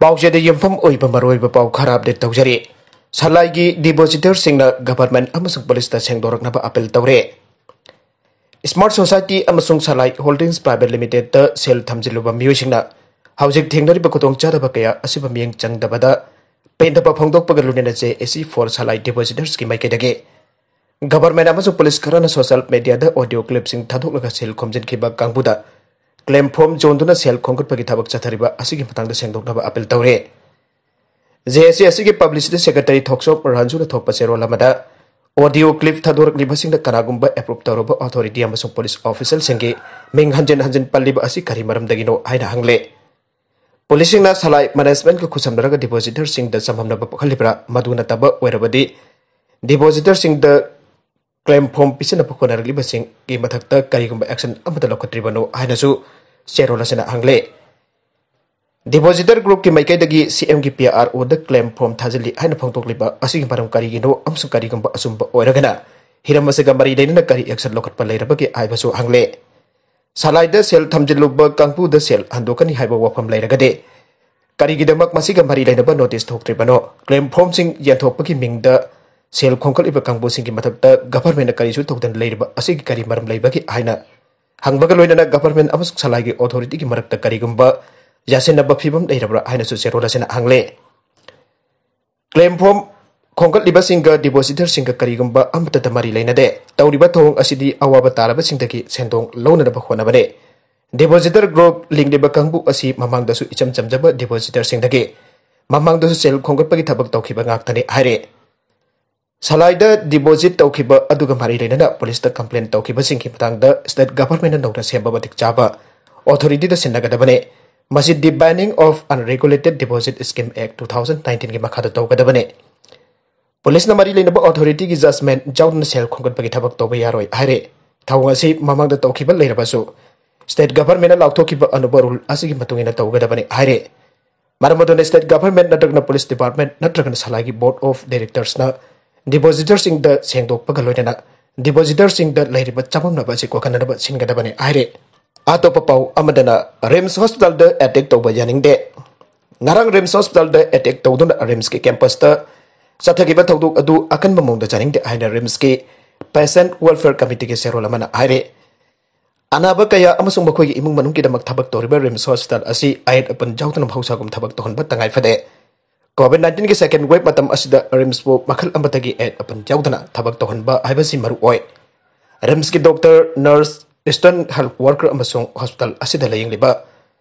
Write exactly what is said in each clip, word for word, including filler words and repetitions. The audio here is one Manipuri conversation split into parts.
ꯄꯥꯎꯆꯦꯗ ꯌꯨꯝꯐꯝ ꯑꯣꯏꯕ ꯃꯔꯨꯑꯣꯏꯕ ꯄꯥꯎ ꯈꯔ ꯑꯞꯗꯦꯠ ꯇꯧꯖꯔꯤ꯫ ꯁꯂꯥꯏꯒꯤ ꯗꯤꯄꯣꯖꯤꯇꯔꯁꯤꯡꯅ ꯒꯚꯔꯟꯃꯦꯟꯠ ꯑꯃꯁꯨꯡ ꯄꯨꯂꯤꯁꯇ ꯁꯦꯡꯗꯣꯔꯛꯅꯕ ꯑꯄꯤꯜ ꯇꯧꯔꯦ꯫ ꯁ꯭ꯃꯥꯔꯠ ꯁꯣꯁꯥꯏꯇꯤ ꯑꯃꯁꯨꯡ ꯁꯂꯥꯏ ꯍꯣꯜꯗꯤꯡꯁ ꯄ꯭ꯔꯥꯏꯚꯦꯠ ꯂꯤꯃꯤꯇꯦꯗꯇ ꯁꯦꯜ ꯊꯝꯖꯤꯜꯂꯨꯕ ꯃꯤꯑꯣꯏꯁꯤꯡꯅ ꯍꯧꯖꯤꯛ ꯊꯦꯡꯅꯔꯤꯕ ꯈꯨꯗꯣꯡꯆꯥꯗꯕ ꯀꯌꯥ ꯑꯁꯤꯕꯨ ꯃꯤꯠꯌꯦꯡ ꯆꯪꯗꯕꯗ ꯄꯦꯟꯗꯕ ꯐꯣꯡꯗꯣꯛꯄꯒ ꯂꯣꯏꯅꯅ JAC for Salai Depositorsꯀꯤ ꯃꯥꯏꯀꯩꯗꯒꯤ ꯒꯚꯔꯟꯃꯦꯟꯠ ꯑꯃꯁꯨꯡ ꯄꯨꯂꯤꯁ ꯈꯔꯅ ꯁꯣꯁꯤꯌꯦꯜ ꯃꯤꯗꯤꯌꯥꯗ ꯑꯣꯗꯤꯑꯣ ꯀ꯭ꯂꯤꯞꯁꯤꯡ ꯊꯥꯗꯣꯛꯂꯒ ꯁꯦꯜ ꯈꯣꯝꯖꯤꯟꯈꯤꯕ ꯀꯥꯡꯕꯨꯗ ꯀ꯭ꯂꯦꯝ ꯐꯣꯔꯝ ꯌꯣꯟꯗꯨꯅ ꯁꯦꯜ ꯈꯣꯝꯒꯠꯄꯒꯤ ꯊꯕꯛ ꯆꯠꯊꯔꯤꯕ ꯑꯁꯤꯒꯤ ꯃꯇꯥꯡꯗ ꯁꯦꯡꯗꯣꯛꯅꯕ ꯑꯄꯤꯜ ꯇꯧꯔꯦ꯫ JAC ꯑꯁꯤꯒꯤ ꯄꯕ꯭ꯂꯤꯁꯤꯇꯤ ꯁꯦꯀ꯭ꯔꯦꯇꯔꯤ ꯊꯣꯛꯆꯣꯝ ꯔꯟꯖꯨꯅ ꯊꯣꯛꯄ ꯆꯦꯔꯣꯜ ꯑꯃꯗ ꯑꯣꯗꯤꯑꯣ ꯀ꯭ꯂꯤꯞ ꯊꯥꯗꯣꯔꯛꯂꯤꯕꯁꯤꯡꯗ ꯀꯅꯥꯒꯨꯝꯕ ꯑꯦꯄ꯭ꯔꯨꯚ ꯇꯧꯔꯕ ꯑꯣꯊꯣꯔꯤꯇꯤ ꯑꯃꯁꯨꯡ ꯄꯨꯂꯤꯁ ꯑꯣꯐꯤꯁꯤꯌꯦꯜꯁꯤꯡꯒꯤ ꯃꯤꯡ ꯍꯟꯖꯤꯟ ꯍꯟꯖꯤꯟ ꯄꯜꯂꯤꯕ ꯑꯁꯤ ꯀꯔꯤ ꯃꯔꯝꯗꯒꯤꯅꯣ ꯍꯥꯏꯅ ꯍꯪꯂꯦ꯫ ꯄꯨꯂꯤꯁꯁꯤꯡꯅ ꯁꯂꯥꯏ ꯃꯦꯅꯦꯖꯃꯦꯟꯠꯀ ꯈꯨꯠꯁꯝꯅꯔꯒ ꯗꯤꯄꯣꯖꯤꯇꯔꯁꯤꯡꯗ ꯆꯃꯝꯅꯕ ꯄꯣꯛꯍꯜꯂꯤꯕ꯭ꯔꯥ? ꯃꯗꯨ ꯅꯠꯇꯕ ꯑꯣꯏꯔꯕꯗꯤ ꯗꯤꯄꯣꯖꯤꯇꯔꯁꯤꯡꯗ ꯀ꯭ꯂꯦꯝ ꯐꯣꯔꯝ ꯄꯤꯁꯤꯟꯅꯕ ꯍꯣꯠꯅꯔꯛꯂꯤꯕꯁꯤꯡꯒꯤ ꯃꯊꯛꯇ ꯀꯔꯤꯒꯨꯝꯕ ꯑꯦꯛꯁꯟ ꯑꯃꯠꯇ ꯂꯧꯈꯠꯇ꯭ꯔꯤꯕꯅꯣ ꯍꯥꯏꯅꯁꯨ ꯆꯦꯔꯣꯜ ꯑꯁꯤꯅ ꯍꯪꯂꯦ꯫ ꯗꯤꯄꯣꯖꯤꯇꯔ ꯒ꯭ꯔꯨꯞꯀꯤ ꯃꯥꯏꯀꯩꯗꯒꯤ CMꯒꯤ PROꯗ ꯀ꯭ꯂꯦꯝ ꯐꯣꯔꯝ ꯊꯥꯖꯤꯜꯂꯤ ꯍꯥꯏꯅ ꯐꯣꯡꯗꯣꯛꯂꯤꯕ ꯑꯁꯤꯒꯤ ꯃꯔꯝ ꯀꯔꯤꯒꯤꯅꯣ ꯑꯃꯁꯨꯡ ꯀꯔꯤꯒꯨꯝꯕ ꯑꯆꯨꯝꯕ ꯑꯣꯏꯔꯒꯅ ꯍꯤꯔꯝ ꯑꯁꯤꯒ ꯃꯔꯤ ꯂꯩꯅꯅ ꯀꯔꯤ ꯑꯦꯛꯁꯟ ꯂꯧꯈꯠꯄ ꯂꯩꯔꯕꯒꯦ ꯍꯥꯏꯕꯁꯨ ꯍꯪꯂꯦ꯫ ꯁꯂꯥꯏꯗ ꯁꯦꯜ ꯊꯝꯖꯤꯜꯂꯨꯕ ꯀꯥꯡꯕꯨꯗ ꯁꯦꯜ ꯍꯟꯗꯣꯛꯀꯅꯤ ꯍꯥꯏꯕ ꯋꯥꯐꯝ ꯂꯩꯔꯒꯗꯤ ꯀꯔꯤꯒꯤꯗꯃꯛ ꯃꯁꯤꯒ ꯃꯔꯤ ꯂꯩꯅꯕ ꯅꯣꯇꯤꯁ ꯊꯣꯛꯇ꯭ꯔꯤꯕꯅꯣ? ꯀ꯭ꯂꯦꯝ ꯐꯣꯔꯝꯁꯤꯡ ꯌꯦꯟꯊꯣꯛꯄꯒꯤ ꯃꯤꯡꯗ ꯁꯦꯜ ꯈꯣꯝꯒꯠꯂꯤꯕ ꯀꯥꯡꯕꯨꯁꯤꯡꯒꯤ ꯃꯊꯛꯇ ꯒꯚꯔꯟꯃꯦꯟꯠꯅ ꯀꯔꯤꯁꯨ ꯇꯧꯗꯅ ꯂꯩꯔꯤꯕ ꯑꯁꯤꯒꯤ ꯀꯔꯤ ꯃꯔꯝ ꯂꯩꯕꯒꯦ ꯍꯥꯏꯅ ꯍꯪꯕꯒ ꯂꯣꯏꯅꯅ ꯒꯚꯔꯟꯃꯦꯟꯠ ꯑꯃꯁꯨꯡ ꯁꯂꯥꯏꯒꯤ ꯑꯣꯊꯣꯔꯤꯇꯤꯒꯤ ꯃꯔꯛꯇ ꯀꯔꯤꯒꯨꯝꯕ ꯌꯥꯁꯤꯟꯅꯕ ꯐꯤꯕꯝ ꯂꯩꯔꯕ꯭ꯔꯥ ꯍꯥꯏꯅꯁꯨ ꯆꯦꯔꯣꯜ ꯑꯁꯤꯅ ꯍꯪꯂꯦ꯫ ꯀ꯭ꯂꯦꯝ ꯐꯣꯔꯝ ꯈꯣꯝꯒꯠꯂꯤꯕꯁꯤꯡꯒ ꯗꯤꯄꯣꯖꯤꯇꯔꯁꯤꯡꯒ ꯀꯔꯤꯒꯨꯝꯕ ꯑꯃꯠꯇꯗ ꯃꯔꯤ ꯂꯩꯅꯗꯦ꯫ ꯇꯧꯔꯤꯕ ꯊꯧꯑꯣꯡ ꯑꯁꯤꯗꯤ ꯑꯋꯥꯕ ꯇꯥꯔꯕꯁꯤꯡꯗꯒꯤ ꯁꯦꯟꯗꯣꯡ ꯂꯧꯅꯅꯕ ꯍꯣꯠꯅꯕꯅꯤ꯫ ꯗꯤꯄꯣꯖꯤꯇꯔ ꯒ꯭ꯔꯨꯞ ꯂꯤꯡꯂꯤꯕ ꯀꯥꯡꯕꯨ ꯑꯁꯤ ꯃꯃꯥꯡꯗꯁꯨ ꯏꯆꯝ ꯆꯝꯖꯕ ꯗꯤꯄꯣꯖꯤꯇꯔꯁꯤꯡꯗꯒꯤ ꯃꯃꯥꯡꯗꯁꯨ ꯁꯦꯜ ꯈꯣꯝꯒꯠꯄꯒꯤ ꯊꯕꯛ ꯇꯧꯈꯤꯕ ꯉꯥꯛꯇꯅꯤ ꯍꯥꯏꯔꯦ꯫ ꯁꯂꯥꯏꯗ ꯗꯤꯄꯣꯖꯤꯠ ꯇꯧꯈꯤꯕ ꯑꯗꯨꯒ ꯃꯔꯤ ꯂꯩꯅꯅ ꯄꯨꯂꯤꯁꯇ ꯀꯝꯄ꯭ꯂꯦꯟ ꯇꯧꯈꯤꯕꯁꯤꯡꯒꯤ ꯃꯇꯥꯡꯗ ꯁ꯭ꯇꯦꯠ ꯒꯚꯔꯟꯃꯦꯟꯠꯅ ꯅꯧꯅ ꯁꯦꯝꯕ ꯃꯇꯤꯛ ꯆꯥꯕ ꯑꯣꯊꯣꯔꯤꯇꯤꯗ ꯁꯤꯟꯅꯒꯗꯕꯅꯤ꯫ ꯃꯁꯤ The Banning of Unregulated Deposit Scheme Act two thousand nineteenꯒꯤ ꯃꯈꯥꯗ ꯇꯧꯒꯗꯕꯅꯤ꯫ ꯄꯨꯂꯤꯁꯅ ꯃꯔꯤ ꯂꯩꯅꯕ ꯑꯣꯊꯣꯔꯤꯇꯤꯒꯤ ꯖꯖꯃꯦꯟꯠ ꯌꯥꯎꯗꯅ ꯁꯦꯜ ꯈꯣꯝꯒꯠꯄꯒꯤ ꯊꯕꯛ ꯇꯧꯕ ꯌꯥꯔꯣꯏ ꯍꯥꯏꯔꯦ꯫ ꯊꯧꯑꯣꯡ ꯑꯁꯤ ꯃꯃꯥꯡꯗ ꯇꯧꯈꯤꯕ ꯂꯩꯔꯕꯁꯨ ꯁ꯭ꯇꯦꯠ ꯒꯚꯔꯟꯃꯦꯟꯠꯅ ꯂꯥꯎꯊꯣꯛꯈꯤꯕ ꯑꯅꯧꯕ ꯔꯨꯜ ꯑꯁꯤꯒꯤ ꯃꯇꯨꯡ ꯏꯟꯅ ꯇꯧꯒꯗꯕꯅꯤ ꯍꯥꯏꯔꯦ꯫ ꯃꯔꯝ ꯑꯗꯨꯅ ꯁ꯭ꯇꯦꯠ ꯒꯚꯔꯟꯃꯦꯟꯠ ꯅꯠꯇ꯭ꯔꯒꯅ ꯄꯨꯂꯤꯁ ꯗꯤꯄꯥꯔꯠꯃꯦꯟꯠ ꯅꯠꯇ꯭ꯔꯒꯅ ꯁꯂꯥꯏꯒꯤ ꯕꯣꯔꯗ ꯑꯣꯐ ꯗꯥꯏꯔꯦꯛꯇꯔꯁꯅ ꯗꯤꯄꯣꯖꯤꯇꯔꯁꯤꯡꯗ ꯁꯦꯡꯗꯣꯛꯄꯒ ꯂꯣꯏꯅꯅ ꯗꯤꯄꯣꯖꯤꯇꯔꯁꯤꯡꯗ ꯂꯩꯔꯤꯕ ꯆꯃꯝꯅꯕ ꯑꯁꯤ ꯀꯣꯛꯍꯟꯅꯕ ꯁꯤꯟꯒꯗꯕꯅꯤ ꯍꯥꯏꯔꯦ꯫ ꯑꯇꯣꯞꯄ ꯄꯥꯎ ꯑꯃꯗꯅ ꯔꯤꯝꯁ ꯍꯣꯁꯄꯤꯇꯥꯜꯗ ꯑꯦꯇꯦꯛ ꯇꯧꯕ ꯌꯥꯅꯤꯡꯗꯦ꯫ ꯉꯔꯥꯡ ꯔꯤꯝꯁ ꯍꯣꯁꯄꯤꯇꯥꯜꯗ ꯑꯦꯇꯦꯛ ꯇꯧꯗꯨꯅ ꯔꯤꯝꯁꯀꯤ ꯀꯦꯝꯄꯁꯇ ꯆꯠꯊꯈꯤꯕ ꯊꯧꯗꯣꯛ ꯑꯗꯨ ꯑꯀꯟꯕ ꯃꯑꯣꯡꯗ ꯆꯥꯅꯤꯡꯗꯦ ꯍꯥꯏꯅ ꯔꯤꯝꯁꯀꯤ ꯄꯦꯁꯦꯟꯠ ꯋꯦꯜꯐꯤꯌꯔ ꯀꯃꯤꯇꯤꯒꯤ ꯆꯦꯔꯣꯜ ꯑꯃꯅ ꯍꯥꯏꯔꯤ꯫ ꯑꯅꯥꯕ ꯀꯌꯥ ꯑꯃꯁꯨꯡ ꯃꯈꯣꯏꯒꯤ ꯏꯃꯨꯡ ꯃꯅꯨꯡꯒꯤꯗꯃꯛ ꯊꯕꯛ ꯇꯧꯔꯤꯕ ꯔꯤꯝꯁ ꯍꯣꯁꯄꯤꯇꯥꯜ ꯑꯁꯤ ꯑꯌꯦꯠ ꯑꯄꯟ ꯌꯥꯎꯗꯅ ꯃꯍꯧꯁꯥꯒꯨꯝ ꯊꯕꯛ ꯇꯧꯍꯟꯕ ꯇꯉꯥꯏ ꯐꯗꯦ꯫ ꯀꯣꯚꯤꯗ ꯅꯥꯏꯟꯇꯤꯟꯒꯤ ꯁꯦꯀꯦꯟ ꯋꯦꯕ ꯃꯇꯝ ꯑꯁꯤꯗ ꯔꯤꯝꯁꯄꯨ ꯃꯈꯜ ꯑꯃꯠꯇꯒꯤ ꯑꯌꯦꯠ ꯑꯄꯟ ꯌꯥꯎꯗꯅ ꯊꯕꯛ ꯇꯧꯍꯟꯕ ꯍꯥꯏꯕꯁꯤ ꯃꯔꯨ ꯑꯣꯏ꯫ ꯔꯤꯝꯁꯀꯤ doctor, nurse, eastern health worker ꯑꯃꯁꯨꯡ ꯍꯣꯁꯄꯤꯇꯥꯜ ꯑꯁꯤꯗ ꯂꯥꯌꯦꯡꯂꯤꯕ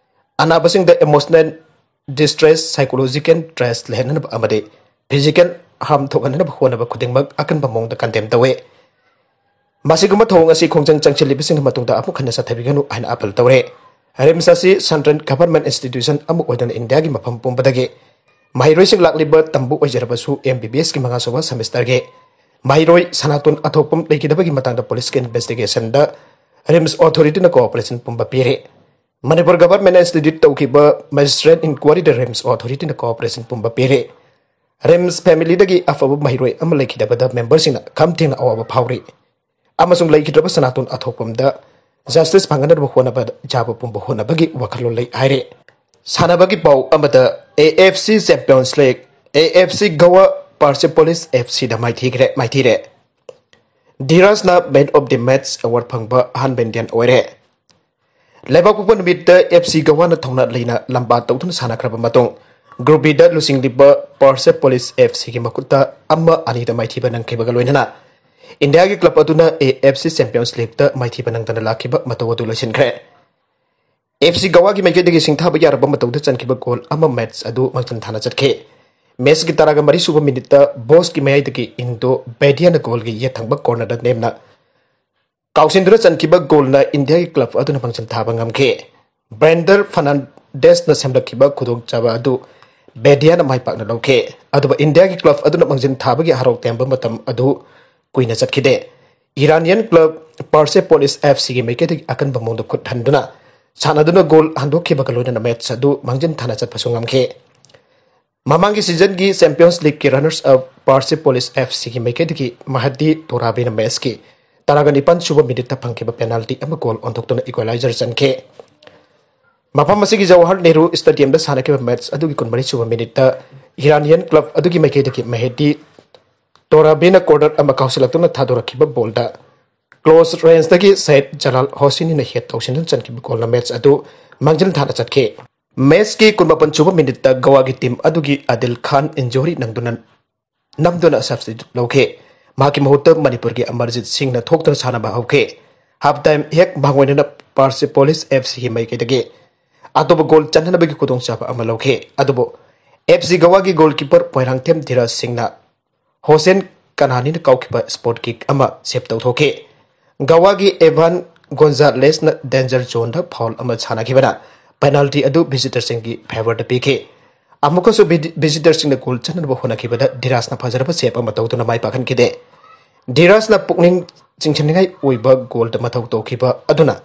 ꯑꯅꯥꯕꯁꯤꯡꯗ ꯏꯃꯣꯁꯅꯦꯜ ꯗꯤꯁꯇ꯭ꯔꯦꯁ, ꯁꯥꯏꯀꯣꯂꯣꯖꯤꯀꯦꯜ ꯁ꯭ꯇ꯭ꯔꯦꯁ ꯂꯩꯍꯟꯅꯕ ꯑꯃꯗꯤ ꯐꯤꯖꯤꯀꯦꯜ ꯍꯥꯔꯝ ꯊꯣꯛꯍꯟꯅꯕ ꯍꯣꯠꯅꯕ ꯈꯨꯗꯤꯡꯃꯛ ꯑꯀꯟꯕ ꯃꯑꯣꯡꯗ ꯀꯟꯗꯦꯝ ꯇꯧꯏ꯫ ꯃꯁꯤꯒꯨꯝꯕ ꯊꯧꯑꯣꯡ ꯑꯁꯤ ꯈꯣꯡꯖꯪ ꯆꯪꯁꯤꯜꯂꯤꯕꯁꯤꯡꯒꯤ ꯃꯇꯨꯡꯗ ꯑꯃꯨꯛ ꯍꯟꯅ ꯆꯠꯊꯕꯤꯒꯅꯨ ꯍꯥꯏꯅ ꯑꯥꯄꯤꯜ ꯇꯧꯔꯦ꯫ ꯔꯤꯝꯁ ꯑꯁꯤ ꯁꯦꯟꯇ꯭ꯔꯦꯜ ꯒꯚꯔꯟꯃꯦꯟꯠ ꯏꯟꯁꯇꯤꯇ꯭ꯌꯨꯁꯟ ꯑꯃ ꯑꯣꯏꯗꯨꯅ ꯏꯟꯗꯤꯌꯥꯒꯤ ꯃꯐꯝ ꯄꯨꯝꯕꯗꯒꯤ ꯃꯍꯩꯔꯣꯏꯁꯤꯡ ꯂꯥꯛꯂꯤꯕ ꯇꯝꯕ ꯑꯣꯏꯖꯔꯕꯁꯨ, ꯑꯦꯝ ꯕꯤ ꯕꯤ ꯑꯦꯁꯀꯤ ꯃꯉꯥꯁꯨꯕ ꯁꯦꯃꯤꯁꯇꯔꯒꯤ ꯃꯍꯩꯔꯣꯏ ꯁꯅꯥꯇꯣꯟ ꯑꯊꯣꯛꯄꯝ ꯂꯩꯈꯤꯗꯕꯒꯤ ꯃꯇꯥꯡꯗ ꯄꯨꯂꯤꯁꯀꯤ ꯏꯟꯚꯦꯁꯇꯤꯒꯦꯁꯟꯗ ꯔꯤꯝꯁ ꯑꯣꯊꯣꯔꯤꯇꯤꯅ ꯀꯣꯑꯣꯄꯔꯦꯁꯟ ꯄꯨꯝꯕ ꯄꯤꯔꯤ꯫ ꯃꯅꯤꯄꯨꯔ ꯒꯚꯔꯟꯃꯦꯟꯠꯅ ꯏꯟꯁꯇꯤꯇ꯭ꯌꯨꯠ ꯇꯧꯈꯤꯕ ꯃꯦꯖꯤꯁꯇ꯭ꯔꯦꯠ ꯏꯟꯀ꯭ꯋꯥꯔꯤꯗ ꯔꯤꯝꯁ ꯑꯣꯊꯣꯔꯤꯇꯤꯅ ꯀꯣꯑꯣꯄꯔꯦꯁꯟ ꯄꯨꯝꯕ ꯄꯤꯔꯤ꯫ ꯔꯤꯝꯁ ꯐꯦꯃꯤꯂꯤꯗꯒꯤ ꯑꯐꯕ ꯃꯍꯩꯔꯣꯏ ꯑꯃ ꯂꯩꯈꯤꯗꯕꯗ ꯃꯦꯝꯕꯔꯁꯤꯡꯅ ꯈꯝ ꯊꯦꯡꯅ ꯑꯋꯥꯕ ꯐꯥꯎꯔꯤ ꯑꯃꯁꯨꯡ ꯂꯩꯈꯤꯗ꯭ꯔꯕ ꯁꯅꯥꯇꯣꯟ ꯑꯊꯣꯛꯄꯝꯗ ꯖꯁꯇꯤꯁ ꯐꯪꯍꯟꯅꯕ ꯍꯣꯠꯅꯕ ꯌꯥꯕ ꯄꯨꯝꯕ ꯍꯣꯠꯅꯕꯒꯤ ꯋꯥꯈꯜꯂꯣꯟ ꯂꯩ ꯍꯥꯏꯔꯤ꯫ ꯁꯥꯟꯅꯕꯒꯤ ꯄꯥꯎ ꯑꯃꯗ, A F C Champions League, A F C Goa Persepolis F ꯁꯤꯗ ꯃꯥꯏꯊꯤꯈ꯭ꯔꯦ, ꯃꯥꯏꯊꯤꯔꯦ꯫ ꯙꯤꯔꯥꯖꯅ man of the match award ꯐꯪꯕ ꯑꯍꯥꯟꯕ ꯏꯟꯗꯤꯌꯟ ꯑꯣꯏꯔꯦ꯫ ꯂꯩꯕꯥꯛꯄꯣꯛꯄ ꯅꯨꯃꯤꯠꯇ ꯑꯦꯐ ꯁꯤ ꯒꯣꯋꯥꯅ ꯊꯧꯅꯥ ꯂꯩꯅ ꯂꯝꯕꯥ ꯇꯧꯗꯨꯅ ꯁꯥꯟꯅꯈ꯭ꯔꯕ ꯃꯇꯨꯡ, ꯒ꯭ꯔꯨꯞ ꯕꯤꯗ ꯂꯨꯆꯤꯡꯂꯤꯕ ꯄꯥꯔꯁꯦꯄꯣꯂꯤꯁ ꯑꯦꯐ ꯁꯤꯒꯤ ꯃꯈꯨꯠꯇ ꯑꯃ ꯑꯅꯤꯗ ꯃꯥꯏꯊꯤꯕ ꯅꯪꯈꯤꯕꯒ ꯂꯣꯏꯅꯅ ꯏꯟꯗꯤꯌꯥꯒꯤ ꯀ꯭ꯂꯕ ꯑꯗꯨꯅ ꯑꯦ ꯑꯦꯐ ꯁꯤ ꯆꯦꯝꯄꯤꯌꯟꯁ ꯂꯤꯒꯇ ꯃꯥꯏꯊꯤꯕ ꯅꯪꯗꯅ ꯂꯥꯛꯈꯤꯕ ꯃꯇꯧ ꯑꯗꯨ ꯂꯣꯏꯁꯤꯟꯈ꯭ꯔꯦ꯫ ꯑꯦꯐ ꯁꯤ ꯒꯣꯋꯥꯒꯤ ꯃꯥꯏꯀꯩꯗꯒꯤ ꯁꯤꯡꯊꯥꯕ ꯌꯥꯔꯕ ꯃꯇꯧꯗ ꯆꯟꯈꯤꯕ ꯒꯣꯜ ꯑꯃ ꯃꯦꯠꯆ ꯑꯗꯨ ꯃꯥꯡꯖꯤꯟ ꯊꯥꯅ ꯆꯠꯈꯤ꯫ ꯃꯦꯠꯆꯀꯤ ꯇꯔꯥꯒ ꯃꯔꯤ ꯁꯨꯕ ꯃꯤꯅꯤꯠꯇ ꯕꯣꯁꯀꯤ ꯃꯌꯥꯏꯗꯒꯤ ꯏꯟꯗꯣ ꯕꯦꯗꯤꯌꯥꯅ ꯒꯣꯜꯒꯤ ꯌꯦꯠ ꯊꯪꯕ ꯀꯣꯔꯅꯔꯗ ꯅꯦꯝꯅ ꯀꯥꯎꯁꯤꯟꯗꯨꯅ ꯆꯟꯈꯤꯕ ꯒꯣꯜꯅ ꯏꯟꯗꯤꯌꯥꯒꯤ ꯀ꯭ꯂꯕ ꯑꯗꯨꯅ ꯃꯥꯡꯖꯤꯟ ꯊꯥꯕ ꯉꯝꯈꯤ꯫ ꯕ꯭ꯔꯦꯟꯗꯔ ꯐꯔꯅꯥꯟꯗꯦꯁꯅ ꯁꯦꯝꯂꯛꯈꯤꯕ ꯈꯨꯗꯣꯡꯆꯥꯕ ꯑꯗꯨ ꯕꯦꯗꯤꯌꯥꯅ ꯃꯥꯏ ꯄꯥꯛꯅ ꯂꯧꯈꯤ꯫ ꯑꯗꯨꯕꯨ ꯏꯟꯗꯤꯌꯥꯒꯤ ꯀ꯭ꯂꯕ ꯑꯗꯨꯅ ꯃꯥꯡꯖꯤꯟ ꯊꯥꯕꯒꯤ ꯍꯔꯥꯎ ꯇꯌꯥꯝꯕ ꯃꯇꯝ ꯑꯗꯨ ꯀꯨꯏꯅ ꯆꯠꯈꯤꯗꯦ꯫ ꯏꯔꯥꯅꯤꯌꯟ ꯀ꯭ꯂꯕ ꯄꯥꯔꯁꯦꯄꯣꯂꯤꯁ ꯑꯦꯐ ꯁꯤꯒꯤ ꯃꯥꯏꯀꯩꯗꯒꯤ ꯑꯀꯟꯕ ꯃꯑꯣꯡꯗ ꯈꯨꯠ ꯍꯟꯗꯨꯅ ꯁꯥꯟꯅꯗꯨꯅ ꯒꯣꯜ ꯍꯟꯗꯣꯛꯈꯤꯕꯒ ꯂꯣꯏꯅꯅ ꯃꯦꯠꯆ ꯑꯗꯨ ꯃꯥꯡꯖꯤꯟ ꯊꯥꯅ ꯆꯠꯄꯁꯨ ꯉꯝꯈꯤ꯫ ꯃꯃꯥꯡꯒꯤ ꯁꯤꯖꯟꯒꯤ ꯆꯦꯝꯄꯤꯌꯟꯁ ꯂꯤꯒꯀꯤ ꯔꯅꯔꯁ ꯑꯞ ꯄꯥꯔꯁꯦꯄꯣꯂꯤꯁ ꯑꯦꯐ ꯁꯤꯒꯤ ꯃꯥꯏꯀꯩꯗꯒꯤ ꯃꯍꯗꯤ ꯇꯣꯔꯥꯕꯤꯅ ꯃꯦꯠꯆꯀꯤ ꯇꯔꯥꯒ ꯅꯤꯄꯥꯟ ꯁꯨꯕ ꯃꯤꯅꯤꯠꯇ ꯐꯪꯈꯤꯕ ꯄꯦꯅꯥꯜꯇꯤ ꯑꯃ ꯒꯣꯜ ꯑꯣꯟꯊꯣꯛꯇꯨꯅ ꯏꯀ꯭ꯋꯦꯂꯥꯏꯖꯔ ꯆꯟꯈꯤ꯫ ꯃꯐꯝ ꯑꯁꯤꯒꯤ ꯖꯋꯥꯍꯔ ꯅꯦꯍꯔꯨ ꯁ꯭ꯇꯦꯗꯤꯌꯝꯗ ꯁꯥꯟꯅꯈꯤꯕ ꯃꯦꯆ ꯑꯗꯨꯒꯤ ꯀꯨꯟꯃꯔꯤ ꯁꯨꯕ ꯃꯤꯅꯤꯠꯇ ꯏꯔꯥꯅꯤꯌꯟ ꯀ꯭ꯂꯕ ꯑꯗꯨꯒꯤ ꯃꯥꯏꯀꯩꯗꯒꯤ ꯃꯦꯍꯦꯗꯤ ꯇꯣꯔꯥꯕꯤꯅ ꯀꯣꯔꯅꯔ ꯑꯃ ꯀꯥꯎꯁꯤꯜꯂꯛꯇꯨꯅ ꯊꯥꯗꯣꯔꯛꯈꯤꯕ ꯕꯣꯜꯗ ꯀ꯭ꯂꯣꯁ ꯔꯦꯟꯖꯇꯒꯤ ꯁꯌꯦꯗ ꯖꯂꯥꯜ ꯍꯣꯁꯤꯅꯤꯅ ꯍꯦꯗ ꯇꯧꯁꯤꯟꯗꯨꯅ ꯆꯟꯈꯤꯕ ꯒꯣꯜꯅ ꯃꯦꯆ ꯑꯗꯨ ꯃꯥꯡꯖꯤꯜ ꯊꯥꯅ ꯆꯠꯈꯤ꯫ ꯃꯦꯆꯀꯤ ꯀꯨꯟꯃꯥꯄꯟ ꯁꯨꯕ ꯃꯤꯅꯤꯠꯇ ꯒꯋꯥꯒꯤ ꯇꯤꯝ ꯑꯗꯨꯒꯤ ꯑꯗꯤꯜ ꯈꯥꯟ ꯏꯟꯖꯨꯔꯤ ꯅꯪꯗꯨꯅ ꯅꯝꯗꯨꯅ ꯁꯕꯁꯇꯤꯇ꯭ꯌꯨꯠ ꯂꯧꯈꯤ꯫ ꯃꯍꯥꯛꯀꯤ ꯃꯍꯨꯠꯇ ꯃꯅꯤꯄꯨꯔꯒꯤ ꯑꯃꯔꯖꯤꯠ ꯁꯤꯡꯅ ꯊꯣꯛꯇꯨꯅ ꯁꯥꯟꯅꯕ ꯍꯧꯈꯤ꯫ ꯍꯥꯐ ꯇꯥꯏꯝ ꯍꯦꯛ ꯃꯥꯡꯑꯣꯏꯅꯅ ꯄꯥꯔꯁꯤꯄꯣꯂꯤꯁ ꯑꯦꯐ ꯁꯤꯒꯤ ꯃꯥꯏꯀꯩꯗꯒꯤ ꯑꯇꯣꯞꯄ ꯒꯣꯜ ꯆꯟꯅꯅꯕꯒꯤ ꯈꯨꯗꯣꯡꯆꯥꯕ ꯑꯃ ꯂꯧꯈꯤ꯫ ꯑꯗꯨꯕꯨ ꯑꯦꯐ ꯁꯤ ꯒꯋꯥꯒꯤ ꯒꯣꯜꯀꯤꯄꯔ ꯄꯣꯏꯔꯥꯡꯊꯦꯝ ꯙꯤꯔꯥꯖ ꯁꯤꯡꯅ ꯍꯣꯁꯦꯟ ꯀꯅꯥꯅꯤꯅ ꯀꯥꯎꯈꯤꯕ ꯁ꯭ꯄꯣꯠ ꯀꯤꯛ ꯑꯃ ꯁꯦꯞ ꯇꯧꯊꯣꯛꯈꯤ꯫ ꯒꯋꯥꯒꯤ ꯑꯦꯚꯥꯟ ꯒꯣꯟꯖꯥꯂꯦꯁꯅ ꯗꯦꯟꯖꯔ ꯖꯣꯟꯗ ꯐꯥꯎꯜ ꯑꯃ ꯁꯥꯟꯅꯈꯤꯕꯅ ꯄꯦꯅꯥꯜꯇꯤ ꯑꯗꯨ ꯚꯤꯖꯤꯇꯔꯁꯤꯡꯒꯤ ꯐꯦꯚꯔꯗ ꯄꯤꯈꯤ꯫ ꯑꯃꯨꯛꯀꯁꯨ ꯚꯤꯖꯤꯇꯔꯁꯤꯡꯅ ꯒꯣꯜ ꯆꯟꯅꯕ ꯍꯣꯠꯅꯈꯤꯕꯗ ꯙꯤꯔꯥꯖꯅ ꯐꯖꯔꯕ ꯁꯦꯞ ꯑꯃ ꯇꯧꯗꯨꯅ ꯃꯥꯏ ꯄꯥꯛꯍꯟꯈꯤꯗꯦ꯫ ꯙꯤꯔꯥꯖꯅ ꯄꯨꯛꯅꯤꯡ ꯆꯤꯡꯁꯤꯟꯅꯤꯡꯉꯥꯏ ꯑꯣꯏꯕ ꯒꯣꯜꯗ ꯃꯊꯧ ꯇꯧꯈꯤꯕ ꯑꯗꯨꯅ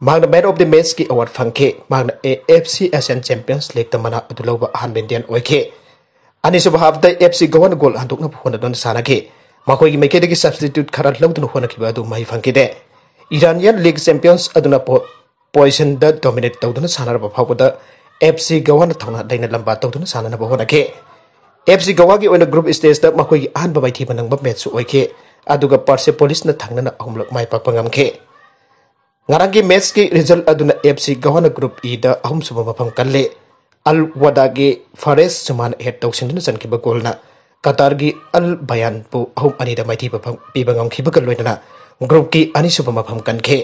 ꯃꯍꯥꯛꯅ ꯃꯦꯟ ꯑꯣꯐ ꯗꯤ ꯃꯦꯆꯀꯤ ꯑꯦꯋꯥꯔꯗ ꯐꯪꯈꯤ꯫ ꯃꯍꯥꯛꯅ ꯑꯦ ꯑꯦꯐ ꯁꯤ ꯑꯦꯁꯤꯌꯥꯟ ꯆꯦꯝꯄꯤꯌꯟꯁ ꯂꯤꯛꯇ ꯃꯅꯥ ꯑꯗꯨ ꯂꯧꯕ ꯑꯍꯥꯟꯕ ꯏꯟꯗꯤꯌꯟ ꯑꯣꯏꯈꯤ꯫ ꯑꯅꯤꯁꯨꯕ ꯍꯥꯐꯇ ꯑꯦꯐ ꯁꯤ ꯒꯋꯥꯅ ꯒꯣꯜ ꯍꯟꯗꯣꯛꯅꯕ ꯍꯣꯠꯅꯗꯨꯅ ꯁꯥꯟꯅꯈꯤ꯫ ꯃꯈꯣꯏꯒꯤ ꯃꯥꯏꯀꯩꯗꯒꯤ ꯁꯕꯁꯇꯤꯇ꯭ꯌꯨꯠ ꯈꯔ ꯂꯧꯗꯨꯅ ꯍꯣꯠꯅꯈꯤꯕ ꯑꯗꯨ ꯃꯍꯩ ꯐꯪꯈꯤꯗꯦ꯫ ꯏꯔꯥꯅꯤꯌꯟ ꯂꯤꯒ ꯆꯦꯝꯄꯤꯌꯟꯁ ꯑꯗꯨꯅ ꯄꯣ-, ꯄꯣꯖꯤꯁꯟꯗ ꯗꯣꯃꯤꯅꯦꯠ ꯇꯧꯗꯨꯅ ꯁꯥꯟꯅꯔꯕ ꯐꯥꯎꯕꯗ ꯑꯦꯐ ꯁꯤ ꯒꯋꯥꯅ ꯊꯧꯅꯥ ꯂꯩꯅ ꯂꯝꯕꯥ ꯇꯧꯗꯨꯅ ꯁꯥꯟꯅꯅꯕ ꯍꯣꯠꯅꯈꯤ꯫ ꯑꯦꯐ ꯁꯤ ꯒꯋꯥꯒꯤ ꯑꯣꯏꯅ ꯒ꯭ꯔꯨꯞ ꯁ꯭ꯇꯦꯖꯇ ꯃꯈꯣꯏꯒꯤ ꯑꯍꯥꯟꯕ ꯃꯥꯏꯊꯤꯕ ꯅꯪꯕ ꯃꯦꯠꯁꯁꯨ ꯑꯣꯏꯈꯤ, ꯑꯗꯨꯒ ꯄꯥꯔꯁꯦꯄꯣꯂꯤꯁꯅ ꯊꯪꯅꯅ ꯑꯍꯨꯝꯂꯛ ꯃꯥꯏ ꯄꯥꯛꯄ ꯉꯝꯈꯤ꯫ ꯉꯔꯥꯡꯒꯤ ꯃꯦꯠꯁꯀꯤ ꯔꯤꯖꯜꯠ ꯑꯗꯨꯅ ꯑꯦꯐ ꯁꯤ ꯒꯋꯥꯅ ꯒ꯭ꯔꯨꯞ ꯏꯗ ꯑꯍꯨꯝꯁꯨꯕ ꯃꯐꯝ ꯀꯜꯂꯤ꯫ ꯑꯜ ꯋꯥꯗꯥꯒꯤ ꯐꯥꯔꯦꯁ ꯁꯨꯃꯥꯟ ꯍꯦꯗ ꯇꯧꯁꯤꯟꯗꯨꯅ ꯆꯟꯈꯤꯕ ꯒꯣꯜꯅ ꯀꯇꯥꯔꯒꯤ ꯑꯜ ꯕꯌꯥꯟꯕꯨ ꯑꯍꯨꯝ ꯑꯅꯤꯗ ꯃꯥꯏꯊꯤꯕ ꯐꯪ-, ꯄꯤꯕ ꯉꯝꯈꯤꯕꯒ ꯂꯣꯏꯅꯅ ꯒ꯭ꯔꯨꯞꯀꯤ ꯑꯅꯤꯁꯨꯕ ꯃꯐꯝ ꯀꯟꯈꯤ꯫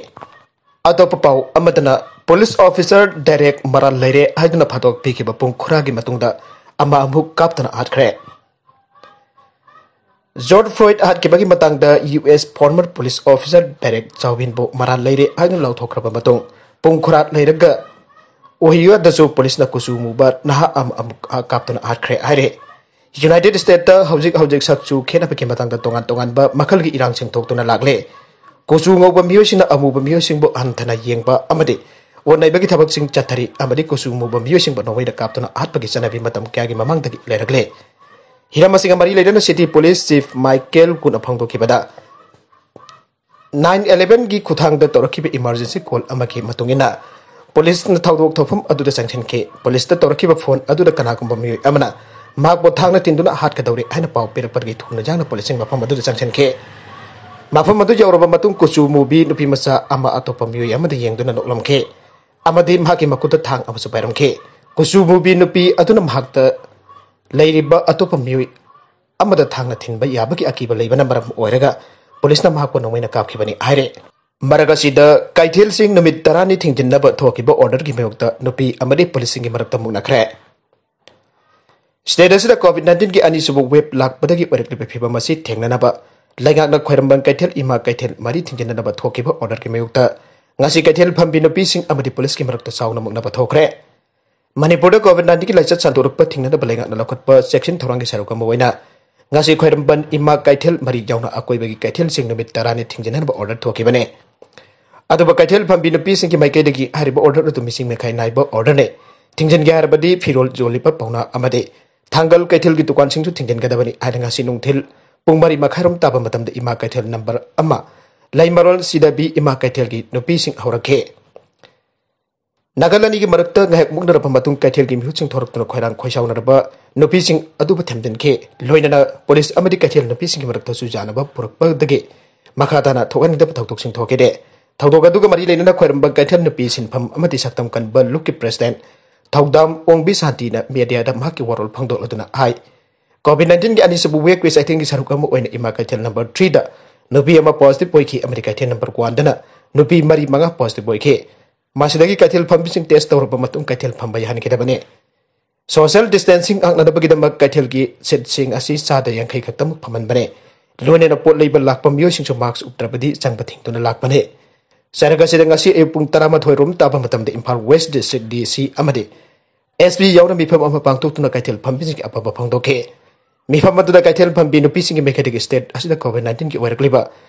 ꯑꯇꯣꯞꯄ ꯄꯥꯎ ꯑꯃꯗꯅ ꯄꯨꯂꯤꯁ ꯑꯣꯐꯤꯁꯔ ꯗꯦꯔꯦꯛ ꯃꯔꯥꯜ ꯂꯩꯔꯦ ꯍꯥꯏꯗꯨꯅ ꯐꯥꯗꯣꯛꯄꯤꯈꯤꯕ ꯄꯨꯡ ꯈꯨꯔꯥꯒꯤ ꯃꯇꯨꯡꯗ ꯑꯃ ꯑꯃꯨꯛ ꯀꯥꯞꯇꯨꯅ ꯍꯥꯠꯈ꯭ꯔꯦ꯫ ꯖꯣꯔꯖ ꯐ꯭ꯂꯣꯏꯗ ꯍꯥꯠꯈꯤꯕꯒꯤ ꯃꯇꯥꯡꯗ U S former police officer Derek ꯆꯥꯎꯕꯤꯟꯕꯨ ꯃꯔꯥꯜ ꯂꯩꯔꯦ ꯍꯥꯏꯗꯨꯅ ꯂꯥꯎꯊꯣꯛꯈ꯭ꯔꯕ ꯃꯇꯨꯡ ꯄꯨꯡ ꯈꯨꯔꯥ ꯂꯩꯔꯒ ꯑꯣꯍꯤꯌꯣꯗꯁꯨ ꯄꯨꯂꯤꯁꯅ ꯀꯨꯆꯨ ꯃꯨꯕ ꯅꯍꯥ ꯑꯃ ꯑꯃꯨꯛ ꯀꯥꯞꯇꯨꯅ ꯍꯥꯠꯈ꯭ꯔꯦ ꯍꯥꯏꯔꯦ꯫ ꯌꯨꯅꯥꯏꯇꯦꯗ ꯁ꯭ꯇꯦꯠꯇ ꯍꯧꯖꯤꯛ ꯍꯧꯖꯤꯛ ꯁꯛꯆꯨ ꯈꯦꯠꯅꯕꯒꯤ ꯃꯇꯥꯡꯗ ꯇꯣꯉꯥꯟ ꯇꯣꯉꯥꯟꯕ ꯃꯈꯜꯒꯤ ꯏꯔꯥꯡꯁꯤꯡ ꯊꯣꯛꯇꯨꯅ ꯂꯥꯛꯂꯦ꯫ ꯀꯨꯆꯨ ꯉꯧꯕ ꯃꯤꯑꯣꯏꯁꯤꯡꯅ ꯑꯃꯨꯕ ꯃꯤꯑꯣꯏꯁꯤꯡꯕꯨ ꯍꯟꯊꯅ ꯌꯦꯡꯕ ꯑꯃꯗꯤ ꯑꯣꯠ ꯅꯩꯕꯒꯤ ꯊꯕꯛꯁꯤꯡ ꯆꯠꯊꯔꯤ ꯑꯃꯗꯤ ꯀꯨꯆꯨ ꯃꯨꯕ ꯃꯤꯑꯣꯏꯁꯤꯡꯕꯨ ꯅꯣꯡꯃꯩꯅ ꯀꯥꯞꯇꯨꯅ ꯍꯥꯠꯄꯒꯤ ꯆꯠꯅꯕꯤ ꯃꯇꯝ ꯀꯌꯥꯒꯤ ꯃꯃꯥꯡꯗꯒꯤ ꯂꯩꯔꯛꯂꯦ꯫ ꯍꯤꯔꯝ ꯑꯁꯤꯒ ꯃꯔꯤ ꯂꯩꯅꯅ ꯁꯤꯇꯤ ꯄꯨꯂꯤꯁ ꯆꯤꯐ ꯃꯥꯏꯀꯦꯜ ꯀꯨꯟꯅ ꯐꯣꯡꯗꯣꯛꯈꯤꯕꯗ, ꯅꯥꯏꯟ ꯏꯂꯦꯚꯦꯟꯒꯤ ꯈꯨꯠꯊꯥꯡꯗ ꯇꯧꯔꯛꯈꯤꯕ ꯏꯃꯥꯔꯖꯦꯟꯁꯤ ꯀꯣꯜ ꯑꯃꯒꯤ ꯃꯇꯨꯡ ꯏꯟꯅ ꯄꯨꯂꯤꯁꯅ ꯊꯧꯗꯣꯛ ꯊꯣꯛꯐꯝ ꯑꯗꯨꯗ ꯆꯪꯁꯤꯟꯈꯤ꯫ ꯄꯨꯂꯤꯁꯇ ꯇꯧꯔꯛꯈꯤꯕ ꯐꯣꯟ ꯑꯗꯨꯗ ꯀꯅꯥꯒꯨꯝꯕ ꯃꯤꯑꯣꯏ ꯑꯃꯅ ꯃꯍꯥꯛꯄꯨ ꯊꯥꯡꯅ ꯊꯤꯟꯗꯨꯅ ꯍꯥꯠꯀꯗꯧꯔꯦ ꯍꯥꯏꯅ ꯄꯥꯎ ꯄꯤꯔꯛꯄꯗꯒꯤ ꯊꯨꯅ ꯌꯥꯡꯅ ꯄꯨꯂꯤꯁꯁꯤꯡ ꯃꯐꯝ ꯑꯗꯨꯗ ꯆꯪꯁꯤꯟꯈꯤ꯫ ꯃꯐꯝ ꯑꯗꯨ ꯌꯧꯔꯕ ꯃꯇꯨꯡ ꯀꯨꯆꯨ ꯃꯨꯕꯤ ꯅꯨꯄꯤ ꯃꯆꯥ ꯑꯃ ꯑꯇꯣꯞꯄ ꯃꯤꯑꯣꯏ ꯑꯃꯗ ꯌꯦꯡꯗꯨꯅ ꯅꯣꯛꯂꯝꯈꯤ ꯑꯃꯗꯤ ꯃꯍꯥꯛꯀꯤ ꯃꯈꯨꯠꯇ ꯊꯥꯡ ꯑꯃꯁꯨ ꯄꯥꯏꯔꯝꯈꯤ꯫ ꯀꯨꯆꯨ ꯃꯨꯕꯤ ꯅꯨꯄꯤ ꯑꯗꯨꯅ ꯃꯍꯥꯛꯇ ꯂꯩꯔꯤꯕ ꯑꯇꯣꯞꯄ ꯃꯤꯑꯣꯏ ꯑꯃꯗ ꯊꯥꯡꯅ ꯊꯤꯟꯕ ꯌꯥꯕꯒꯤ ꯑꯀꯤꯕ ꯂꯩꯕꯅ ꯃꯔꯝ ꯑꯣꯏꯔꯒ ꯄꯨꯂꯤꯁꯅ ꯃꯍꯥꯛꯄꯨ ꯅꯣꯡꯃꯩꯅ ꯀꯥꯞꯈꯤꯕꯅꯤ ꯍꯥꯏꯔꯦ꯫ ꯃꯔꯛ ꯑꯁꯤꯗ ꯀꯩꯊꯦꯜꯁꯤꯡ ꯅꯨꯃꯤꯠ ꯇꯔꯥꯅꯤ ꯊꯤꯡꯖꯤꯟꯅꯕ ꯊꯣꯛꯈꯤꯕ orderꯒꯤ ꯃꯥꯌꯣꯛꯇ ꯅꯨꯄꯤ ꯑꯃꯗꯤ ꯄꯨꯂꯤꯁꯁꯤꯡꯒꯤ ꯃꯔꯛꯇ ꯃꯨꯛꯅꯈ꯭ꯔꯦ꯫ State ꯑꯁꯤꯗ COVID nineteenꯒꯤ ꯑꯅꯤꯁꯨꯕ wave ꯂꯥꯛꯄꯗꯒꯤ ꯑꯣꯏꯔꯛꯂꯤꯕ ꯐꯤꯕꯝ ꯑꯁꯤ ꯊꯦꯡꯅꯅꯕ ꯂꯩꯉꯥꯛꯅ ꯈ꯭ꯋꯥꯏꯔꯝꯕꯟ ꯀꯩꯊꯦꯜ, ꯏꯃꯥ ꯀꯩꯊꯦꯜ ꯃꯔꯤ ꯊꯤꯡꯖꯤꯟꯅꯅꯕ ꯊꯣꯛꯈꯤꯕ orderꯒꯤ ꯃꯥꯌꯣꯛꯇ ꯉꯁꯤ ꯀꯩꯊꯦꯜ ꯐꯝꯕꯤ ꯅꯨꯄꯤꯁꯤꯡ ꯑꯃꯗꯤ ꯄꯨꯂꯤꯁꯀꯤ ꯃꯔꯛꯇ ꯆꯥꯎꯅ ꯃꯨꯛꯅꯕ ꯊꯣꯛꯈ꯭ꯔꯦ꯫ ꯃꯅꯤꯄꯨꯔꯗ COVID nineteenꯒꯤ ꯂꯥꯏꯆꯠ ꯁꯟꯗꯣꯔꯛꯄ ꯊꯤꯡꯅꯅꯕ ꯂꯩꯉꯥꯛꯅ ꯂꯧꯈꯠꯄ ꯆꯦꯛꯁꯤꯟ ꯊꯧꯔꯥꯡꯒꯤ ꯁꯔꯨꯛ ꯑꯃ ꯑꯣꯏꯅ ꯉꯁꯤ ꯈ꯭ꯋꯥꯏꯔꯝꯕꯟ ꯏꯃꯥ ꯀꯩꯊꯦꯜ ꯃꯔꯤ ꯌꯥꯎꯅ ꯑꯀꯣꯏꯕꯒꯤ ꯀꯩꯊꯦꯜꯁꯤꯡ ꯅꯨꯃꯤꯠ ꯇꯔꯥꯅꯤ ꯊꯤꯡꯖꯤꯟꯅꯅꯕ order ꯊꯣꯛꯈꯤꯕꯅꯤ꯫ ꯑꯗꯨꯕꯨ ꯀꯩꯊꯦꯜ ꯐꯝꯕꯤ ꯅꯨꯄꯤꯁꯤꯡꯒꯤ ꯃꯥꯏꯀꯩꯗꯒꯤ ꯍꯥꯏꯔꯤꯕ order ꯑꯗꯨ ꯃꯤꯁꯤꯡ ꯃꯤꯈꯥꯏ ꯅꯥꯏꯕ orderꯅꯤ꯫ ꯊꯤꯡꯖꯤꯟꯒꯦ ꯍꯥꯏꯔꯕꯗꯤ ꯐꯤꯔꯣꯜ ꯌꯣꯜꯂꯤꯕ ꯄꯥꯎꯅꯥ ꯑꯃꯗꯤ ꯊꯥꯡꯒꯜ ꯀꯩꯊꯦꯜꯒꯤ ꯗꯨꯀꯥꯟꯁꯤꯡꯁꯨ ꯊꯤꯡꯖꯤꯟꯒꯗꯕꯅꯤ ꯍꯥꯏꯅ ꯉꯁꯤ ꯅꯨꯡꯊꯤꯜ ꯄꯨꯡ ꯃꯔꯤ ꯃꯈꯥꯏꯔꯣꯝ ꯇꯥꯕ ꯃꯇꯝꯗ ꯏꯃꯥ ꯀꯩꯊꯦꯜ number ꯑꯃ ꯂꯩꯃꯔꯣꯜ ꯁꯤꯗꯕꯤ ꯏꯃꯥ ꯀꯩꯊꯦꯜꯒꯤ ꯅꯨꯄꯤꯁꯤꯡ ꯍꯧꯔꯛꯈꯤ꯫ ꯅꯥꯀꯜ ꯑꯅꯤꯒꯤ ꯃꯔꯛꯇ ꯉꯥꯏꯍꯥꯛ ꯃꯨꯛꯅꯔꯕ ꯃꯇꯨꯡ ꯀꯩꯊꯦꯜꯒꯤ ꯃꯤꯍꯨꯠꯁꯤꯡ ꯊꯣꯔꯛꯇꯨꯅ ꯈꯣꯏꯔꯥꯡ ꯈꯣꯏꯁꯥꯎꯅꯔꯕ ꯅꯨꯄꯤꯁꯤꯡ ꯑꯗꯨꯕꯨ ꯊꯦꯝꯖꯤꯟꯈꯤ꯫ ꯂꯣꯏꯅꯅ ꯄꯨꯂꯤꯁ ꯑꯃꯗꯤ ꯀꯩꯊꯦꯜ ꯅꯨꯄꯤꯁꯤꯡꯒꯤ ꯃꯔꯛꯇꯁꯨ ꯌꯥꯅꯕ ꯄꯨꯔꯛꯄꯗꯒꯤ ꯃꯈꯥ ꯇꯥꯅ ꯊꯣꯛꯍꯟꯅꯤꯡꯗꯕ ꯊꯧꯗꯣꯛꯁꯤꯡ ꯊꯣꯛꯈꯤꯗꯦ꯫ ꯊꯧꯗꯣꯛ ꯑꯗꯨꯒ ꯃꯔꯤ ꯂꯩꯅꯅ ꯈ꯭ꯋꯥꯏꯔꯝꯕꯟ ꯀꯩꯊꯦꯜ ꯅꯨꯄꯤ ꯁꯤꯟꯐꯝ ꯑꯃꯗꯤ ꯁꯛꯇꯝ ꯀꯟꯕ ꯂꯨꯞꯀꯤ president ꯊꯧꯗꯥꯝ ꯑꯣꯡꯕꯤ ꯁꯥꯟꯇꯤꯅ mediaꯗ ꯃꯍꯥꯛꯀꯤ ꯋꯥꯔꯣꯜ ꯐꯣꯡꯗꯣꯛꯂꯗꯨꯅ ꯍꯥꯏ, COVID nineteenꯒꯤ ꯑꯅꯤꯁꯨꯕ wave ꯀꯤ ꯆꯩꯊꯦꯡꯒꯤ ꯁꯔꯨꯛ ꯑꯃ ꯑꯣꯏꯅ ꯏꯃꯥ ꯀꯩꯊꯦꯜ number threeꯗ ꯅꯨꯄꯤ ꯑꯃ positive ꯑꯣꯏꯈꯤ ꯑꯃꯗꯤ ꯀꯩꯊꯦꯜ number oneꯗꯅ ꯅꯨꯄꯤ ꯃꯔꯤ ꯃꯉꯥ positive ꯑꯣꯏꯈꯤ꯫ ꯃꯁꯤꯗꯒꯤ ꯀꯩꯊꯦꯜ ꯐꯝꯕꯤꯁꯤꯡ test ꯇꯧꯔꯕ ꯃꯇꯨꯡ ꯀꯩꯊꯦꯜ ꯐꯝꯕ ꯌꯥꯍꯟꯈꯤꯗꯕꯅꯤ꯫ Social distancing ꯉꯥꯛꯅꯅꯕꯒꯤꯗꯃꯛ ꯀꯩꯊꯦꯜꯒꯤ seatꯁꯤꯡ ꯑꯁꯤ ꯆꯥꯗ ꯌꯥꯡꯈꯩ ꯈꯛꯇꯃꯛ ꯐꯝꯍꯟꯕꯅꯤ꯫ ꯂꯣꯏꯅꯅ ꯄꯣꯠ ꯂꯩꯕ ꯂꯥꯛꯄ ꯃꯤꯑꯣꯏꯁꯤꯡꯁꯨ mask ꯎꯞꯇ꯭ꯔꯕꯗꯤ ꯆꯪꯕ ꯊꯤꯡꯗꯨꯅ ꯂꯥꯛꯄꯅꯤ꯫ ꯆꯔꯛ ꯑꯁꯤꯗ ꯉꯁꯤ ꯑꯌꯨꯛ ꯄꯨꯡ ꯇꯔꯥꯃꯥꯊꯣꯏ ꯔꯣꯝ ꯇꯥꯕ ꯃꯇꯝꯗ ꯏꯝꯐꯥꯜ West District DC ꯑꯃꯗꯤ SP ꯌꯥꯎꯅ ꯃꯤꯐꯝ ꯑꯃ ꯄꯥꯡꯊꯣꯛꯇꯨꯅ ꯀꯩꯊꯦꯜ ꯐꯝꯕꯤꯁꯤꯡꯒꯤ ꯑꯄꯥꯝꯕ ꯐꯣꯡꯗꯣꯛꯈꯤ꯫ ꯃꯤꯐꯝ ꯑꯗꯨꯗ ꯀꯩꯊꯦꯜ ꯐꯝꯕꯤ ꯅꯨꯄꯤꯁꯤꯡꯒꯤ ꯃꯥꯏꯀꯩꯗꯒꯤ state ꯑꯁꯤꯗ COVID nineteenꯒꯤ ꯑꯣꯏꯔꯛꯂꯤꯕ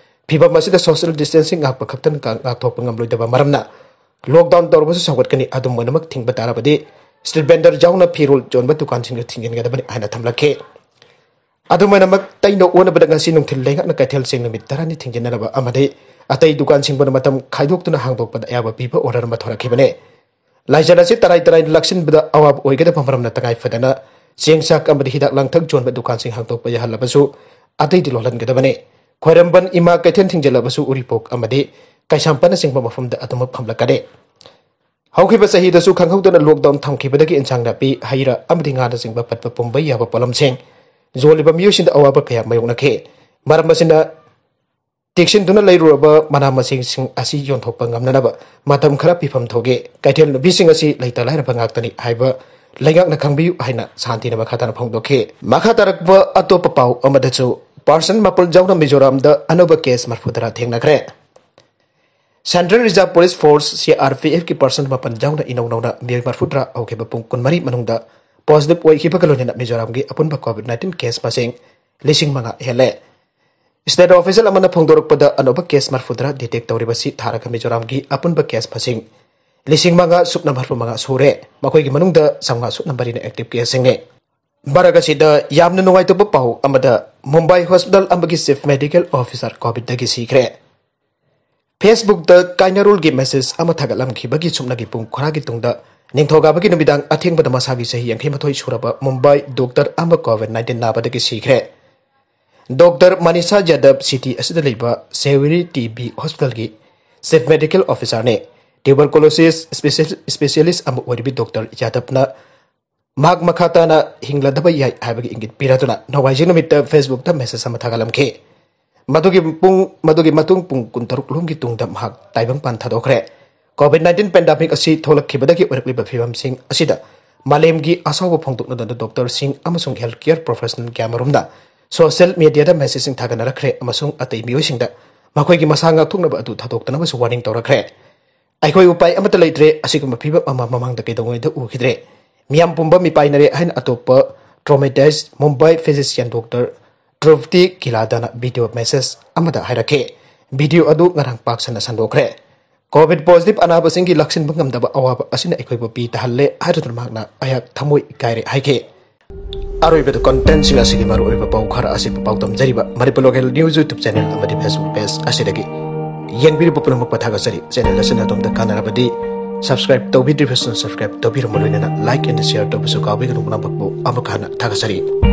ꯐꯤꯚꯝ ꯑꯁꯤꯗ social distancing ꯉꯥꯛꯄ ꯈꯛꯇꯅ ꯉꯥꯛꯊꯣꯛꯄ ꯉꯝꯂꯣꯏꯗꯕ ꯃꯔꯝꯅ lockdown ꯇꯧꯔꯕꯁꯨ ꯁꯧꯒꯠꯀꯅꯤ, ꯑꯗꯨꯝ ꯑꯣꯏꯅꯃꯛ ꯊꯤꯡꯕ ꯇꯥꯔꯕꯗꯤ street vendor ꯌꯥꯎꯅ ꯐꯤꯔꯣꯜ ꯌꯣꯟꯕ ꯗꯨꯀꯥꯟꯁꯤꯡꯁꯨ ꯊꯤꯡꯖꯤꯟꯒꯗꯕꯅꯤ ꯍꯥꯏꯅ ꯊꯝꯂꯛꯈꯤ꯫ ꯑꯗꯨꯝ ꯑꯣꯏꯅꯃꯛ ꯇꯩꯅ ꯑꯣꯟꯅꯕꯗ ꯉꯁꯤ ꯅꯨꯡꯊꯤꯜ ꯂꯩꯉꯥꯛꯅ ꯀꯩꯊꯦꯜꯁꯤꯡ ꯅꯨꯃꯤꯠ ꯇꯔꯥꯅꯤ ꯊꯤꯡꯖꯤꯟꯅꯅꯕ ꯑꯃꯗꯤ ꯑꯇꯩ ꯗꯨꯀꯥꯟꯁꯤꯡꯕꯨꯅ ꯃꯇꯝ ꯈꯥꯏꯗꯣꯛꯇꯨꯅ ꯍꯥꯡꯗꯣꯛꯄꯗ ꯑꯌꯥꯕ ꯄꯤꯕ order ꯑꯃ ꯊꯣꯔꯛꯈꯤꯕꯅꯤ꯫ ꯂꯥꯏꯆꯠ ꯑꯁꯤ ꯇꯔꯥꯏ ꯇꯔꯥꯏꯅ ꯂꯥꯛꯁꯤꯟꯕꯗ ꯑꯋꯥꯕ ꯑꯣꯏꯒꯗꯕ ꯃꯔꯝꯅ ꯇꯉꯥꯏ ꯐꯗꯅ ꯆꯦꯡ ꯆꯥꯛ ꯑꯃꯗꯤ ꯍꯤꯗꯥꯛ ꯂꯥꯡꯊꯛ ꯌꯣꯟꯕ ꯗꯨꯀꯥꯟꯁꯤꯡ ꯍꯥꯡꯗꯣꯛꯄ ꯌꯥꯍꯜꯂꯕꯁꯨ ꯑꯇꯩꯗꯤ ꯂꯣꯜꯍꯟꯒꯗꯕꯅꯤ꯫ ꯈ꯭ꯋꯥꯏꯔꯝꯕꯟ ꯏꯃꯥ ꯀꯩꯊꯦꯜ ꯊꯤꯡꯖꯤꯜꯂꯕꯁꯨ ꯎꯔꯤꯄꯣꯛ ꯑꯃꯗꯤ ꯀꯩꯁꯥꯝꯄꯥꯠꯅꯆꯤꯡꯕ ꯃꯐꯝꯗ ꯑꯗꯨꯃꯛ ꯐꯝꯂꯛꯀꯅꯤ꯫ ꯍꯧꯈꯤꯕ ꯆꯍꯤꯗꯁꯨ ꯈꯪꯍꯧꯗꯅ lockdown ꯊꯝꯈꯤꯕꯗꯒꯤ ꯏꯟꯁꯥꯡ ꯅꯥꯄꯤ, ꯍꯩ ꯔꯥ ꯑꯃꯗꯤ ꯉꯥꯅꯆꯤꯡꯕ ꯄꯠꯄ ꯄꯨꯝꯕ ꯌꯥꯕ ꯄꯣꯠꯂꯝꯁꯤꯡ ꯌꯣꯜꯂꯤꯕ ꯃꯤꯑꯣꯏꯁꯤꯡꯗ ꯑꯋꯥꯕ ꯀꯌꯥ ꯃꯥꯌꯣꯛꯅꯈꯤ꯫ ꯃꯔꯝ ꯑꯁꯤꯅ ꯇꯦꯛꯁꯤꯟꯗꯨꯅ ꯂꯩꯔꯨꯔꯕ ꯃꯅꯥ ꯃꯁꯤꯡꯁꯤꯡ ꯑꯁꯤ ꯌꯣꯟꯊꯣꯛꯄ ꯉꯝꯅꯅꯕ ꯃꯇꯝ ꯈꯔ ꯄꯤꯐꯝ ꯊꯣꯛꯏ꯫ ꯀꯩꯊꯦꯜ ꯅꯨꯄꯤꯁꯤꯡ ꯑꯁꯤ ꯂꯩꯇ ꯂꯥꯏꯔꯕ ꯉꯥꯛꯇꯅꯤ ꯍꯥꯏꯕ ꯂꯩꯉꯥꯛꯅ ꯈꯪꯕꯤꯌꯨ ꯍꯥꯏꯅ ꯁꯥꯟꯇꯤꯅ ꯃꯈꯥ ꯇꯥꯅ ꯐꯣꯡꯗꯣꯛꯈꯤ꯫ ꯃꯈꯥ ꯇꯥꯔꯛꯄ ꯑꯇꯣꯞꯄ ꯄꯥꯎ ꯑꯃꯗꯁꯨ, percent ꯃꯥꯄꯜ ꯌꯥꯎꯅ ꯃꯤꯖꯣꯔꯥꯝꯗ ꯑꯅꯧꯕ case ꯃꯔꯤꯐꯨ ꯇꯔꯥ ꯊꯦꯡꯅꯈ꯭ꯔꯦ꯫ Central Reserve Police Force, C R P F ꯀꯤ percent ꯃꯥꯄꯜ ꯌꯥꯎꯅ ꯏꯅꯧ ꯅꯧꯅ ꯃꯤꯑꯣꯏ ꯃꯔꯤꯐꯨ ꯇꯔꯥ ꯍꯧꯈꯤꯕ ꯄꯨꯡ ꯀꯨꯟꯃꯔꯤ ꯃꯅꯨꯡꯗ positive ꯑꯣꯏꯈꯤꯕꯒ ꯂꯣꯏꯅꯅ ꯃꯤꯖꯣꯔꯥꯝꯒꯤ ꯑꯄꯨꯟꯕ COVID nineteen case ꯃꯁꯤꯡ ꯂꯤꯁꯤꯡ ꯃꯉꯥ ꯍꯦꯜꯂꯦ꯫ State official ꯑꯃꯅ ꯐꯣꯡꯗꯣꯔꯛꯄꯗ, ꯑꯅꯧꯕ case ꯃꯔꯤꯐꯨ ꯇꯔꯥ detect ꯇꯧꯔꯤꯕꯁꯤ ꯊꯥꯔꯒ ꯃꯤꯖꯣꯔꯥꯝꯒꯤ ꯑꯄꯨꯟꯕ case ꯃꯁꯤꯡ ꯂꯤꯁꯤꯡ ꯃꯉꯥ ꯁꯨꯞꯅ ꯃꯔꯤꯐꯨ ꯃꯉꯥ ꯁꯨꯔꯦ꯫ ꯃꯈꯣꯏꯒꯤ ꯃꯅꯨꯡꯗ ꯆꯥꯝꯃꯉꯥ ꯁꯨꯞꯅ ꯃꯔꯤꯅ active caseꯁꯤꯡꯅꯤ꯫ ꯃꯔꯛ ꯑꯁꯤꯗ ꯌꯥꯝꯅ ꯅꯨꯡꯉꯥꯏꯇꯕ ꯄꯥꯎ ꯑꯃꯗ, ꯃꯨꯝꯕꯥꯏ hospital ꯑꯃꯒꯤ chief medical officer COVIDꯗꯒꯤ ꯁꯤꯈ꯭ꯔꯦ꯫ Facebookꯇ ꯀꯥꯏꯅꯔꯣꯜꯒꯤ message ꯑꯃ ꯊꯥꯒꯠꯂꯝꯈꯤꯕꯒꯤ ꯁꯨꯞꯅꯒꯤ ꯄꯨꯡ ꯈꯔꯒꯤ ꯇꯨꯡꯗ, ꯅꯤꯡꯊꯧꯀꯥꯕꯒꯤ ꯅꯨꯃꯤꯗꯥꯡ ꯑꯊꯦꯡꯕꯗ ꯃꯁꯥꯒꯤ ꯆꯍꯤ ꯌꯥꯡꯈꯩ ꯃꯥꯊꯣꯏ ꯁꯨꯔꯕ ꯃꯨꯝꯕꯥꯏ doctor ꯑꯃ COVID nineteen ꯅꯥꯕꯗꯒꯤ ꯁꯤꯈ꯭ꯔꯦ꯫ Doctor ꯃꯅꯤꯁꯥ ꯌꯥꯗꯕ city ꯑꯁꯤꯗ ꯂꯩꯕ ꯁꯦꯋꯤꯔꯤ TB hospitalꯒꯤ chief medical officerꯅꯤ꯫ Tuberculosis special-, specialist ꯑꯃ ꯑꯣꯏꯔꯤꯕ doctor ꯌꯥꯗꯕꯅ ꯃꯍꯥꯛ ꯃꯈꯥ ꯇꯥꯅ ꯍꯤꯡꯂꯗꯕ ꯌꯥꯏ ꯍꯥꯏꯕꯒꯤ ꯏꯪꯒꯤꯠ ꯄꯤꯔꯗꯨꯅ ꯅꯣꯡꯃꯥꯏꯖꯤꯡ ꯅꯨꯃꯤꯠꯇ Facebookꯇ message ꯑꯃ ꯊꯥꯒꯠꯂꯝꯈꯤ꯫ ꯃꯗꯨꯒꯤ ꯄꯨꯡ, ꯃꯗꯨꯒꯤ ꯃꯇꯨꯡ ꯄꯨꯡ ꯀꯨꯟꯇꯔꯨꯛ ꯂꯣꯝꯒꯤ ꯇꯨꯡꯗ ꯃꯍꯥꯛ ꯇꯥꯏꯕꯪ ꯄꯥꯟ ꯊꯥꯗꯣꯛꯈ꯭ꯔꯦ꯫ COVID nineteen pandemic ꯑꯁꯤ ꯊꯣꯛꯂꯛꯈꯤꯕꯗꯒꯤ ꯑꯣꯏꯔꯛꯂꯤꯕ ꯐꯤꯕꯝꯁꯤꯡ ꯑꯁꯤꯗ ꯃꯥꯂꯦꯝꯒꯤ ꯑꯁꯥꯎꯕ ꯐꯣꯡꯗꯣꯛꯅꯗꯨꯅ doctorꯁꯤꯡ ꯑꯃꯁꯨꯡ healthcare professional ꯀꯌꯥꯃꯔꯨꯝꯅ social mediaꯗ messageꯁꯤꯡ ꯊꯥꯒꯠꯅꯔꯛꯈ꯭ꯔꯦ ꯑꯃꯁꯨꯡ ꯑꯇꯩ ꯃꯤꯑꯣꯏꯁꯤꯡꯗ ꯃꯈꯣꯏꯒꯤ ꯃꯁꯥ ꯉꯥꯛꯊꯣꯛꯅꯕ ꯑꯗꯨ ꯊꯥꯗꯣꯛꯇꯅꯕꯁꯨ warning ꯇꯧꯔꯛꯈ꯭ꯔꯦ꯫ ꯑꯩꯈꯣꯏ ꯎꯄꯥꯏ ꯑꯃꯠꯇ ꯂꯩꯇ꯭ꯔꯦ꯫ ꯑꯁꯤꯒꯨꯝꯕ ꯐꯤꯚꯝ ꯑꯃ ꯃꯃꯥꯡꯗ ꯀꯩꯗꯧꯉꯩꯗ ꯎꯈꯤꯗ꯭ꯔꯦ꯫ ꯃꯤꯌꯥꯝ ꯄꯨꯝꯕ ꯃꯤꯄꯥꯏꯅꯔꯦ ꯍꯥꯏꯅ ꯑꯇꯣꯞꯄ traumatized Mumbai physician doctor ꯇ꯭ꯔꯨꯞꯇꯤ ꯀꯤꯂꯥꯗꯥꯅ video message ꯑꯃꯗ ꯍꯥꯏꯔꯛꯈꯤ꯫ Video ꯑꯗꯨ ꯉꯔꯥꯡ ꯄꯥꯛ ꯁꯟꯅ ꯁꯟꯗꯣꯛꯈ꯭ꯔꯦ꯫ COVID positive ꯑꯅꯥꯕꯁꯤꯡꯒꯤ ꯂꯥꯛꯁꯤꯟꯕ ꯉꯝꯗꯕ ꯑꯋꯥꯕ ꯑꯁꯤꯅ ꯑꯩꯈꯣꯏꯕꯨ ꯄꯤ ꯇꯥꯍꯜꯂꯦ ꯍꯥꯏꯗꯨꯅ ꯃꯍꯥꯛꯅ ꯑꯩꯍꯥꯛ ꯊꯃꯣꯏ ꯀꯥꯏꯔꯦ ꯍꯥꯏꯈꯤ꯫ ꯑꯔꯣꯏꯕꯗ contentꯁꯤꯡ ꯑꯁꯤꯒꯤ ꯃꯔꯨꯑꯣꯏꯕ ꯄꯥꯎ ꯈꯔ ꯑꯁꯤꯕꯨ ꯄꯥꯎꯗꯝꯖꯔꯤꯕ Manipur Local News YouTube channel ꯑꯃꯗꯤ Facebook page ꯑꯁꯤꯗꯒꯤ ꯌꯦꯡꯕꯤꯔꯤꯕ ꯄꯨꯝꯅꯃꯛꯄꯨ ꯊꯥꯒꯠꯆꯔꯤ꯫ Channel ꯑꯁꯤꯅ ꯑꯗꯣꯝꯗ ꯀꯥꯟꯅꯔꯕꯗꯤ Subscribe ꯇꯧꯕꯤꯗ꯭ꯔꯤꯕꯁꯤꯡꯅ subscribe ꯇꯧꯕꯤꯔꯝꯕ ꯂꯣꯏꯅꯅ like and share ꯇꯧꯕꯁꯨ ꯀꯥꯎꯕꯤꯒꯅꯨ꯫ ꯄꯨꯝꯅꯃꯛꯄꯨ ꯑꯃꯨꯛ ꯍꯟꯅ ꯊꯥꯒꯠꯆꯔꯤ꯫